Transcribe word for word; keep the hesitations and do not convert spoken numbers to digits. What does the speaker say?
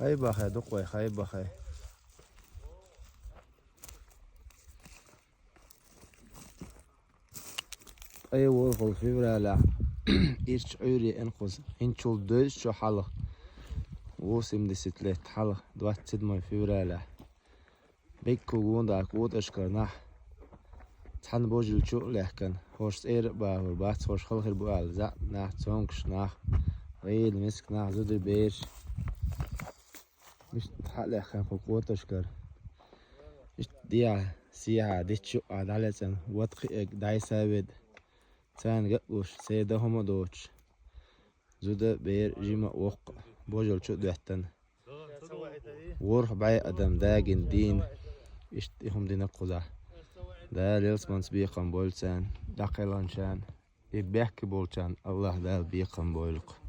Хай бахай, дукха вай, хай бахай. Ткъе ворхӀалгӀа февралехь ирча Ӏуьйре инкхуза хӀинчул дезачу хьалха, восемьдесят лет хьалха, двадцать седьмое февраля. Беккхал гонда котӀашкара нах. Цхьана божал чу а лаьхкина, хӀорш цӀера а бахур бац, хӀорш хала хир бу аьлла, заьӀап нах, цомгуш нах, гӀийла миска нах, зуда, бераш. Иштта хьа а лаьхкина кху котӀашкара. Иштта дехьа, сехьа, дитт чу а дӀалецӀана, ват кхиъиг дӀай-схьай ведда. Царна ган а луш, церан дан хӀума а доцуш. Зуда, бер, жима а, воккха а, божал чу а доьттина. ВорхӀ бӀе адам дагийна дийна, иштта и хӀума дина кхузахь. Дала ялсаманица бекхам бойла царна, дӀакхелхинчарна, и бехке болчарна АллахӀ Дала бекхам бойла-кх.